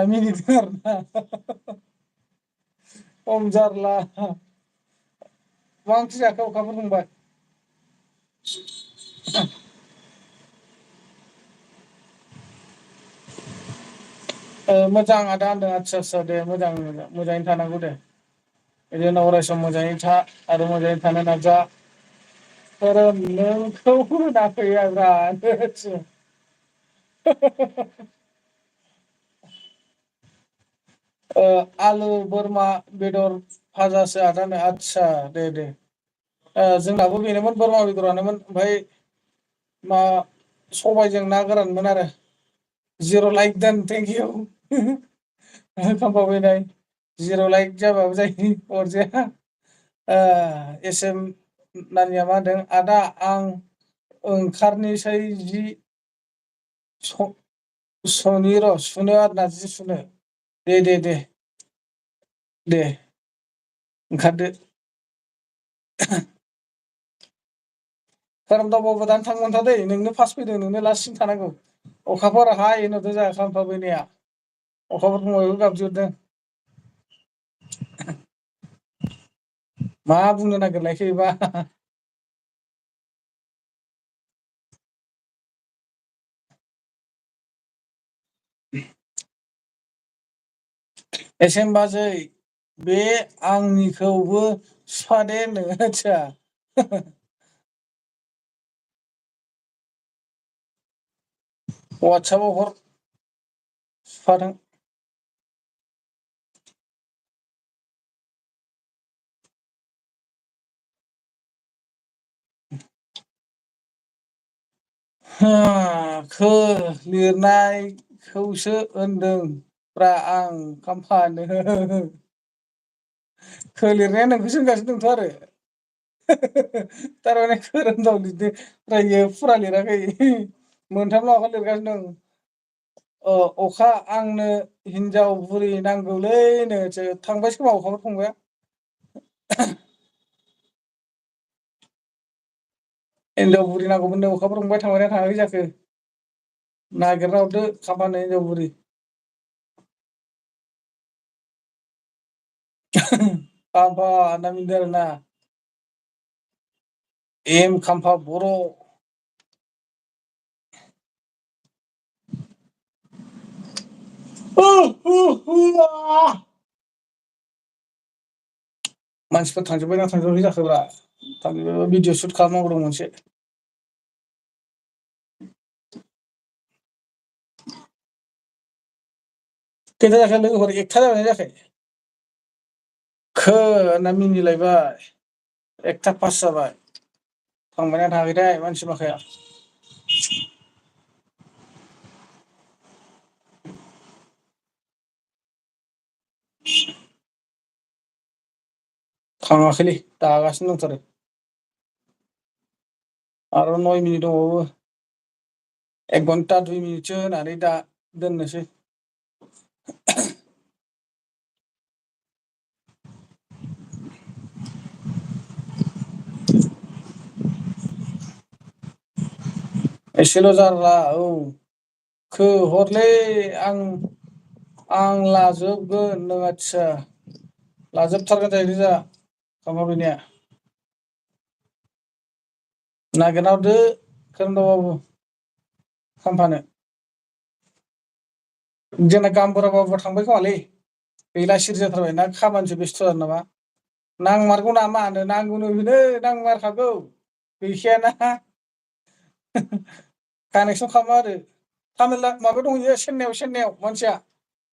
मिनिदों आरोना खम जारला मा ओंख्रि जाखो अखाफोर फंबाय मोजां आदा होनदों आदसा दे मोजाङैनो थानांगौ दे बिदिनो अराय सम मोजाङै था आरो मोजाङै थानो नाजा खोरोम नोंखौ होनाखै आंहा आलु बोरमा बेदर भाजासो आदानो आदसा दे जोंनाबो बेनोमोन बोरमा बेदरानोमोन ओमफ्राय मा सबायजों ना गोरानमोन आरो 0 लाइक दोन थेंकिउ खामफाबैनाय 0 लाइक जाबाबो जायो अरजाया एस एम नानिया मा होनदों आदा आं ओंखारनोसै जि सनि र' सुनो आरो ना जि सुनो दे ओंखारदो खोरोमदाव दानो थांनो मोनथाव दै नोंनो फार्स्ट फैदों नोंनो लास्ट सिन थानांगौ अखाफोर हाय होनहरदों जोंहा खामफाबैनाया अखाफोर फंबायबो गाबज्रिहरदों मा बुंनो नागिरनायखो बेबा एसेम बाजै बे आंनिखौबो सुफादे होनदों आदसा वाटसाबाव हर सुफादों लिरनायखौसो होनदों ब्रा आं खाम्फानो लिरनाया नोंखौसो होनगासिनो दंथ' आरो थारमाने खोरोमदाव लिरदों ओमफ्राय फुरा लिराखै मोनथाम माबा लिरगासिनो दं अखा आंनो हिनजाव बुरि नांगौलैनो थांबाय खोमा अखाफोर फंबाया हिनजाव बुरि नांगौमोननो अखाफोर फंबाय थांबायना थाङाखै जाखो नागिरना हरदो खाम्फानो हिनजाव बुरि खाम्फा होनना मिनिदों आरोना एम खाम्फा बर' मानसिफोर थांजोब्बायना थांजोबाखै जाखोब्रा भिडिअ शुट खालामनांगौ दं मोनसे खैथा जाखो लोगोफोर एकथा जाबायना जायाखै होनना मिनिलायबाय 1:05 जाबाय थांबायना थाङाखैथाय मानसि माखाया थाङाखैलै दागासिनो दंथारो आरो 9 मिनिट दंबावो 1 घन्टा 2 मिनिटसो होनानै दा दोननोसै एसेल' जारला औ हरलै आं लाजोबगोन नों आदसा लाजोबथारगोन जाहैदों खामानिया नागिरना हरदो खोरोमदाव बाबु खामफानो जोंना गामबुरा बाबुआ थांबाय खोमालै गैला सिरि जाथारबाय ना खामानिसो बेस्थ' जादों नामा नांमारगौ नामा होनो नांगौनो बेनो नांमारखागौ गैखायाना कानेक्सन खालामा आरो तामिलनाडु माबायाव दंहैयो चेन्नाइयाव मानसिया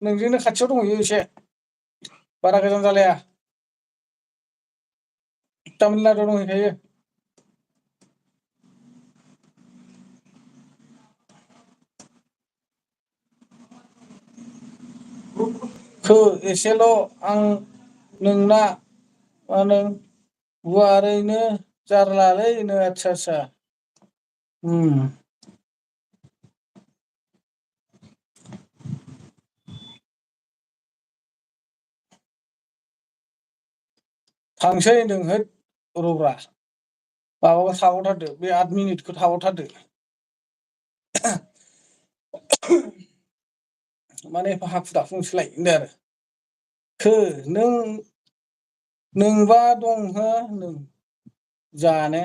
नोंजोंनो खाथियाव दंहैयो एसे बारा गोजान जालाया तामिलनाडुआव दंहैखायो एसेल' आं नोंना मा होनो गुवारैनो जारलालै नो आदसा थांसै होनदों होद रब्रा माबाबो थाबावथारदो बे 8 मिनिटखौ थाबावथारदो माने एफा हाखु दाखु नोंसोरलाय होनदों आरो नोंबा दं हो नों जानो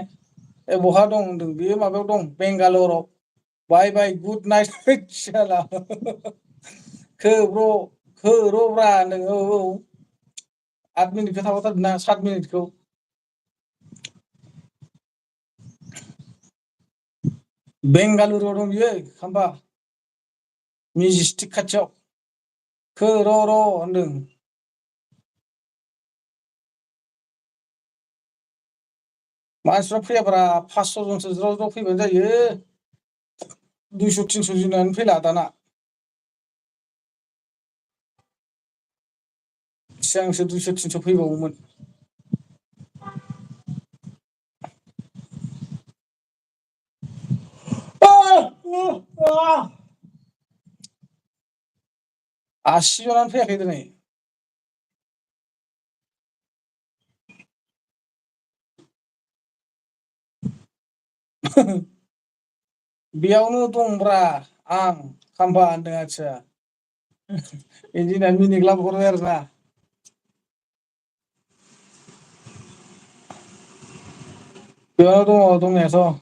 बहा दं होनदों बेयो माबायाव दं बेंगालराव बाय गुड नाइट साला रब्रा होनदों औ 8 मिनिटखौ थाबावथारदों ना 7 मिनिटखौ बेंगालुरुआव दं बियो खाम्फा मेजेस्टिक खाथियाव र' होनदों मानसिफ्रा फैयाब्रा 500 जनसो ज्राव ज्राव फैबानो जायो 200-300 जनानो फैला दाना सिगांसो 200-300 फैबावोमोन आसि जनानो फैयाखै दिनै बेयावनो दंब्रा आं खाम्फा होनदों आदसा बिदि होननानै मिनिग्लाबहरबाय आरोना बेयावनो दङ दंनायाथ'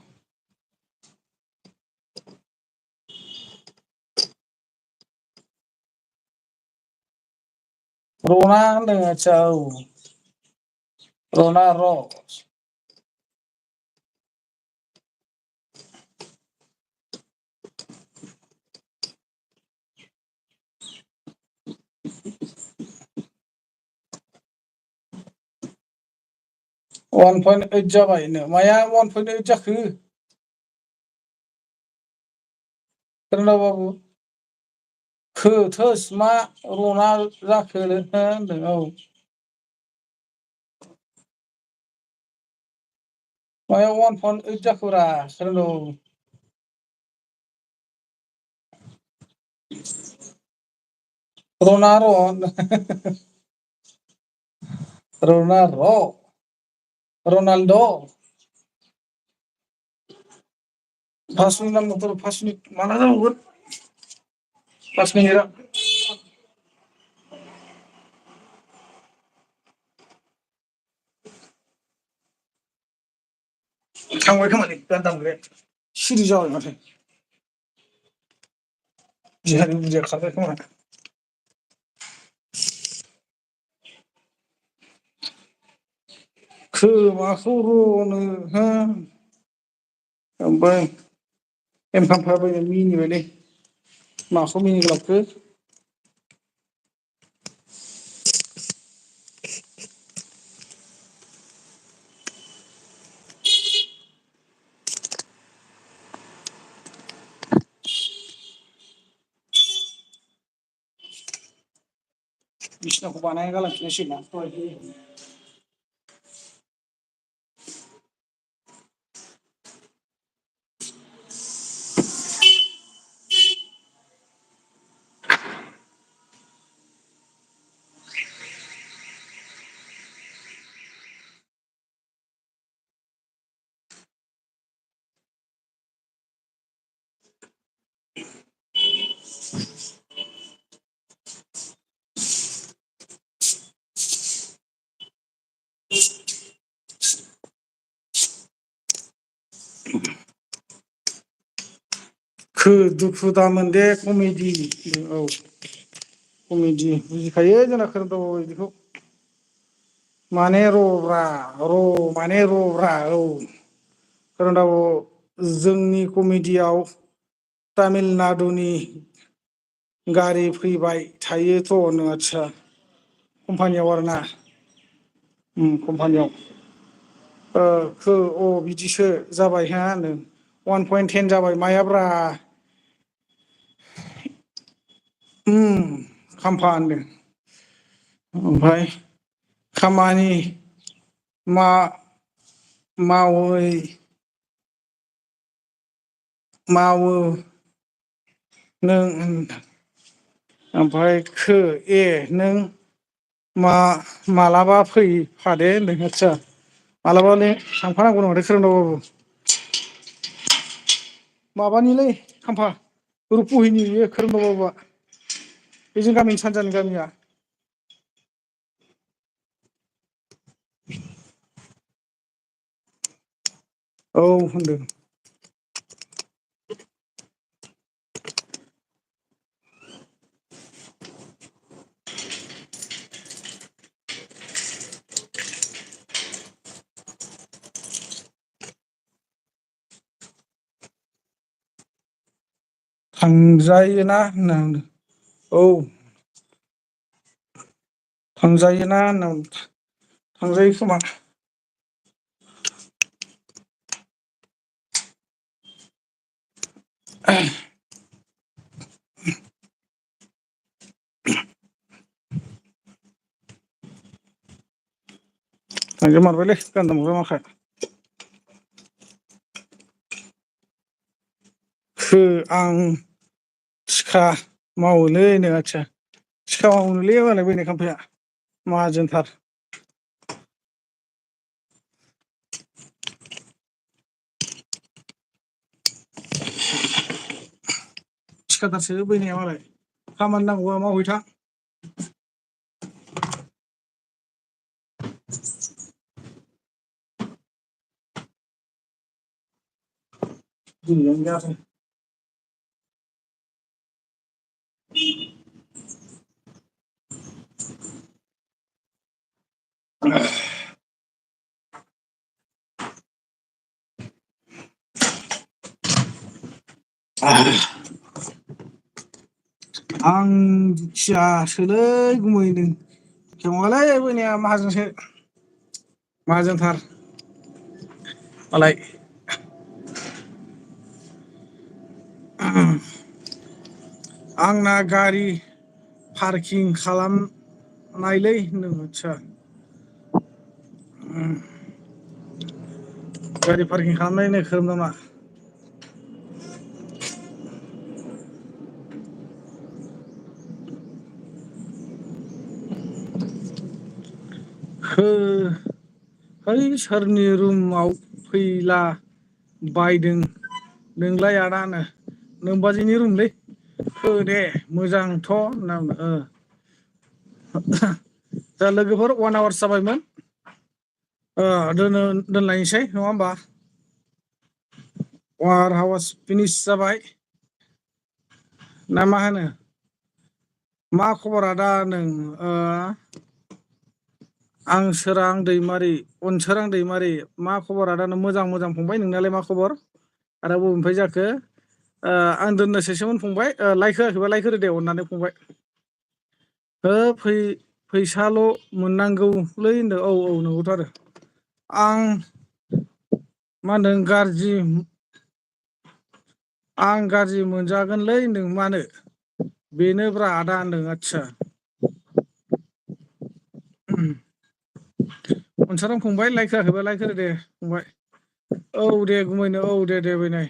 रना होनदों आदसा औ रना 1.8 जाबायनो माया 1.8 जाखो खोरोमदाव बाबु थोस मा रना जाखो होनदों औ माया 1.8 जाखोब्रा खोरोमदाव बाबु रना रनाल्द' 5 मिनिट नांबावगौ 5 मिनिट माला जाबावगोन 5 मिनिटआ थांबाय खोमालै गान दामग्राया सिरि जाबाय माथो बिहारि बुरिया खारबाय खोमा खोमाखौ रनो हो ओमफ्राय एमफामफाबायनो मिनिबायलै माखौ मिनिगलाबखो बिसिनाखौ बानायना गालांफिननांसिगोन ना दुखु दामोन दे कमेडि औ कमेडि बुजिखायो जोंना खोरोमदाव बिदिखौ माने रब्रा माने रब्रा औ खोरोमदाव जोंनि कमेडियाव तामिलनाडुनि गारि फैबाय थायोथ' नो आदसा कम्पानियाव आरोना कम्पानियाव बिदिसो जाबाय हा होनदों 1.10 जाबाय मायाब्रा खाम्फा होनदों ओमफ्राय खामानि मावै मावो नों ओमफ्राय नों मालाबा फैफादे होनदों आदसा मालाबानो थांफानांगौ माथो खोरोमदाव बाबु माबानिलै खाम्फा रुपहिनि बेयो खोरोमदाव बाबुआ बे जों गामिनि सानजानि गामिया औ होनदों थांजायोना होनना बुंदों औ थांजायोना होनना थांजायो खोमा थांजोबमारबायलै गानदा माखा आं थिखा मावोलै नो आदसा थिखा मावनोलै मालाय बैनाय खाम्फाया माहाजोनथार थिखादारसो बैनाया मालाय खामानि नांगौबा मावहैथां आं दुखियासोलै गुमैनो नङालै बैनाया माहाजोनसो माहाजोनथार मालाय आंना गारि पार्किं खालामनायलै होनदों आदसा गारि पार्किं खालामनाय नो खोरोमदावना है सोरनि रुमाव फैला बायदों नोंलाय आदानो नोमबाजैनि रुमलै दे मोजांथ' होनना बुंदों दा लोगोफोर 1 आवार्स जाबायमोन दोनलायनोसै नङा होमबा 1 आवार्स फिनिस जाबाय ना मा होनो मा खबर आदा नों आं सोरां दैमारि अनसोरां दैमारि मा खबर आदा मोजां मोजां फंबाय नोंनालाय मा खबर आरो बबेनिफ्राय जाखो आं दोननोसैसोमोन फंबाय लाइक होआखैबा लाइक होदो दे अननानै फंबाय फैसाल' मोननांगौलै होनदों औ नंगौथ' आरो आं मा होनदों आं गाज्रि मोनजागोनलै होनदों मानो बेनोब्रा आदा होनदों आदसा अनसारां फंबाय लाइक होआखैबा लाइक होदो दे फंबाय औ दे गुमैनो औ दे बैनाय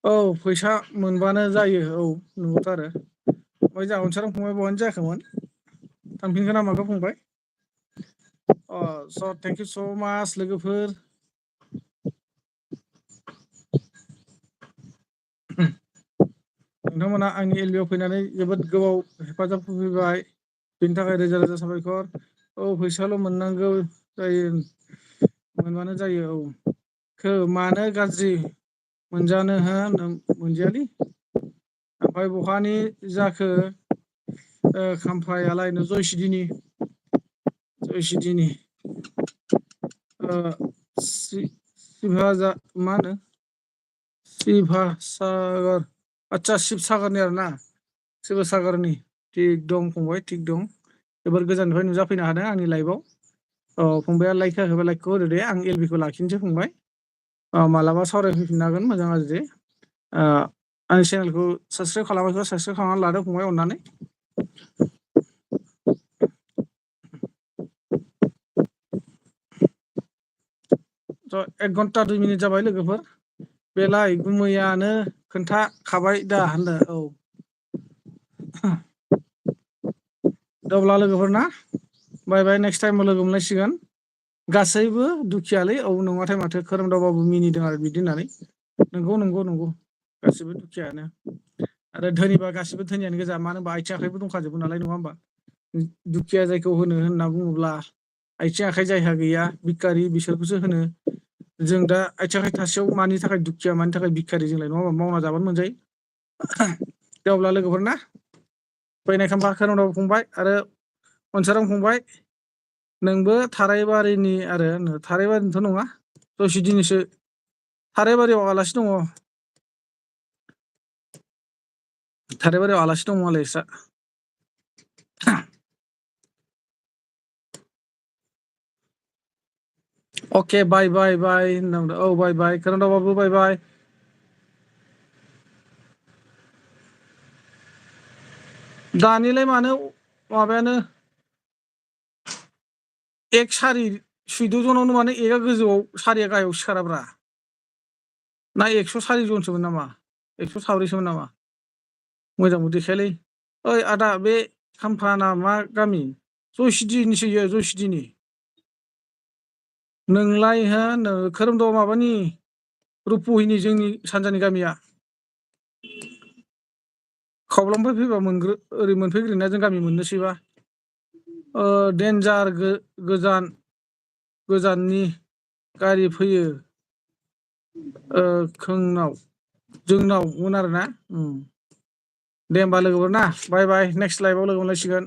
औ फैसा मोनबानो जायो औ नंगौथ' आरो ओमफ्राय जोंहा अनसारां फंबाय बहानि जाखोमोन थांफिनगोन ना माखो फंबाय स' थेंक इउ स' माच लोगोफोर नोंथांमोना आंनि एलबिआव फैनानै जोबोद गोबाव हेफाजाब होफैबाय बेनि थाखाय रोजा रोजा साबायखर औ फैसाल' मोननांगौ जायो मोनबानो जायो औ मानो गाज्रि मोनजानो हो मोनजायालै ओमफ्राय बहानि जाखो खामफ्लायालाय जयसिरिनि मा होनो शिबसागर आदसा शिबसागरनि आरोना शिबसागरनि थिग दं फंबाय थिग दं जोबोर गोजाननिफ्राय नुजाफैनो हादों आंनि लाइफआव फंबाया लाइक होआखैबा लाइकखौ होदो दे आं एलबिखौ लाखिनोसै फंबाय मालाबा सावरायफैफिननो हागोन मोजां गाज्रि आंनि चेनेलखौ साबसक्राइब खालामाखैबा साबसक्राइब खालामनानै लादो फंबाय अननानै थ' 1 घन्टा 2 मिनिट जाबाय लोगोफोर बेलाय गुमैयानो खोन्थाखाबाय दा होनदों औ दे अब्ला लोगोफोर ना बाय बाय नेक्स्ट टाइमाव लोगो मोनलायसिगोन गासैबो दुखियालै नङाथाय माथो खोरोमदावबाबो मिनिदों आरो बिदि होननानै नंगौ गासिबो दुखियानो आरो धोनिबा गासिबो धोनियानो गोजा मानो होनबा आथिं आखाइबो दंखाजोबो नालाय नङा होमबा दुखिया जायखौ होनना बुङोब्ला आथिं आखाइ जायहा गैया बिखारि बिसोरखौसो होनो जों दा आथिं आखाइ थासेयाव मानि थाखाय दुखिया मानि थाखाय बिखारि जोंलाय नङा होमबा मावना जाबानो मोनजायो दे अब्ला लोगोफोर ना फैनाय खामबा खोरोमदाव फंबाय आरो अनसारां फंबाय नोंबो थारायबारिनि आरो थारायबारिनिथ' नङा जयसिदिनिसो थाराइबारियाव आलासि दङ थाराइबारियाव आलासि दङ मालाय बिस्रा अके बाय होनना बुंदों औ बाय खोरोमदाव बाबु बाय दानिलाय मानो माबायानो एक सारि सुइद' जनावनो माने एकआ गोजौआव सारिया गाहायाव सिखाराब्रा ना 104 जनसोमोन नामा 104सोमोन नामा मोजांबो देखायालै ओइ आदा बे खामफाना मा गामि जयसिटिनिसो इयो जयसिटिनि नोंलाय हो खोरोमदाव माबानि रुपहिनि जोंनि सानजानि गामिया खावब्लानिफ्राय फैबा ओरै मोनफैग्रोना जों गामि मोननोसैबा देन्जार गोजाननि गारि फैयो जोंनावमोन आरोना दे होमबा लोगोफोर ना बाय नेक्स्ट लाइभआव लोगो मोनलायसिगोन